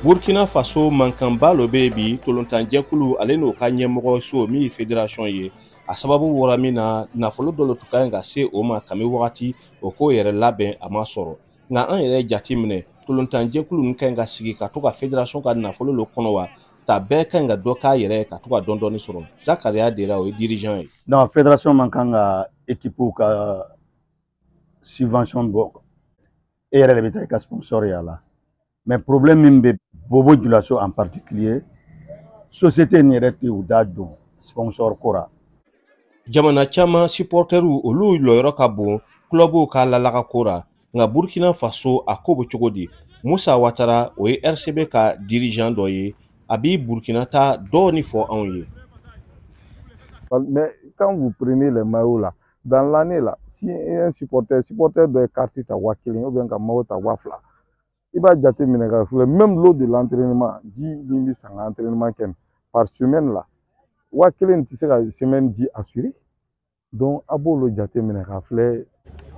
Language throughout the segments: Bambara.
Burkina Faso mankanba lo bɛ bi tolontanjɛkulu ale n'o ka ɲɛmɔgɔso min ye fédération ye. A sababu bɔra min na, nafolo dɔ tun ka ɲi ka se o ma kami wagati o k'o yɛrɛ labɛn, a ma sɔrɔ. Nka an yɛrɛ jate minɛ, tolontanjɛkulu ninnu ka ɲi ka sigi ka to ka fédération ka nafolo lo kɔnɔ wa ta bɛɛ ka ɲi ka dɔ k'a yɛrɛ ka to ka dɔɔni dɔɔni sɔrɔ. Zakaria Dera, o ye dirigeant ye. Non, fédération man kan ka équipe ka subvention bɔ. E yɛrɛ de bɛ taa i ka sponsor y'a la. Mais problème min bɛ Bobo Dioulasso en particulier, société nin yɛrɛ tɛ u da don sponsor ko ra. Jamana caman supporteriw, olu lɔyɔrɔ ka bon clubw ka lalaga ko ra. Nka Burkina Faso, a ko bɛ cogo di? Musa Watara, o ye RCB ka dirigeant dɔ ye, a b'i Burkina ta dɔɔni fɔ anw ye. Mais quand vous prenez les maillots là, dans l'année là, si un supporter dɔ ye carte ta 1000 ou bien ka maillot ta 2000, i b'a jate minɛ ka filɛ, même l'eau de l'entraînement, ji min bɛ san ka entraînement kɛ par semaine là, 1000 tɛ se ka semaine ji assurer. Donc a b'olu jate minɛ ka filɛ.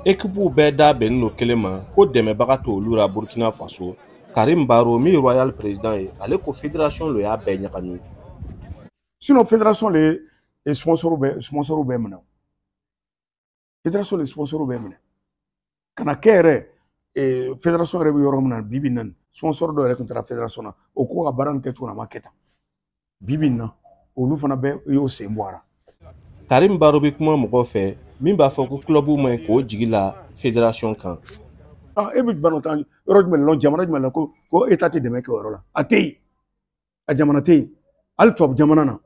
Ekipuw bɛɛ da bɛnnen don kelen ma ko dɛmɛbaga t'olu la Burkina Faso. Karim Baro min ye Royal président ye, ale ko fédération lo y'a bɛɛ ɲagami. Sinon fédération le sponsor bɛɛ minɛ, fédération le sponsor bɛɛ minɛ ka na kɛ yɛrɛ. Fédération yɛrɛ bɛ yɔrɔ min na bi bi in na, sponsor dɔ yɛrɛ tun taara fédération na, o ko ka baara nin kɛcogo la, a ma kɛ tan. Bi bi in na, olu fana bɛɛ y'o sen bɔ a la. Karim Baro bɛ kuma mɔgɔw fɛ min b'a fɔ ko club man ɲi k'o jigi la fédération kan. E bɛ balontan yɔrɔ jumɛn la, jamana jumɛn la ko État tɛ dɛmɛ kɛ o yɔrɔ la? A tɛ yen, a jamana tɛ yen, hali tubabu jamana na.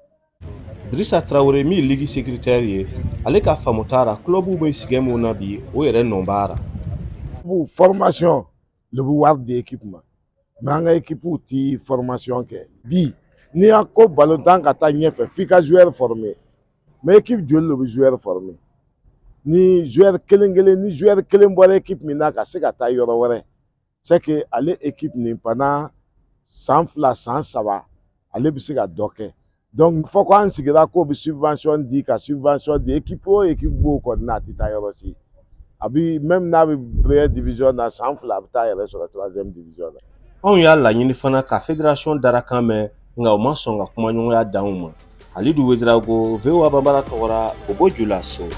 Drissa Traoré min ye ligue secrétaire ye, ale ka faamu t'a la, club bɛ sɛgɛn mun na bi, o yɛrɛ nɔ b'a la. Formation le bɛ wari di équipe ma, mais an ka équipe ti formation kɛ. Bi n'i y'a ko balontan ka taa ɲɛfɛ, f'i ka joueur former. Mais équipe joli de bɛ joueur former? Ni joueur kelen kelen, ni joueur kelen bɔra équipe min na ka se ka taa yɔrɔ wɛrɛ, c'est que ale équipe nin, pendant san 2, san 3, ale bɛ se ka dɔ kɛ. Donc fɔ ko an sigira k'o bɛ subvention di, ka subvention di équipe o équipe b'o kɔni na, a tɛ taa yɔrɔ si. A bi même n'a bɛ première division na, san 2, a bɛ taa yɛrɛ sɔrɔ troisième division na. Anw y'a laɲini fana ka fédération darakan mɛn, nka u ma sɔn ka kumaɲɔgɔnya d'anw ma. Halidu Wedirago, VOA Bambara tɔgɔra, Bobo Dioulasso.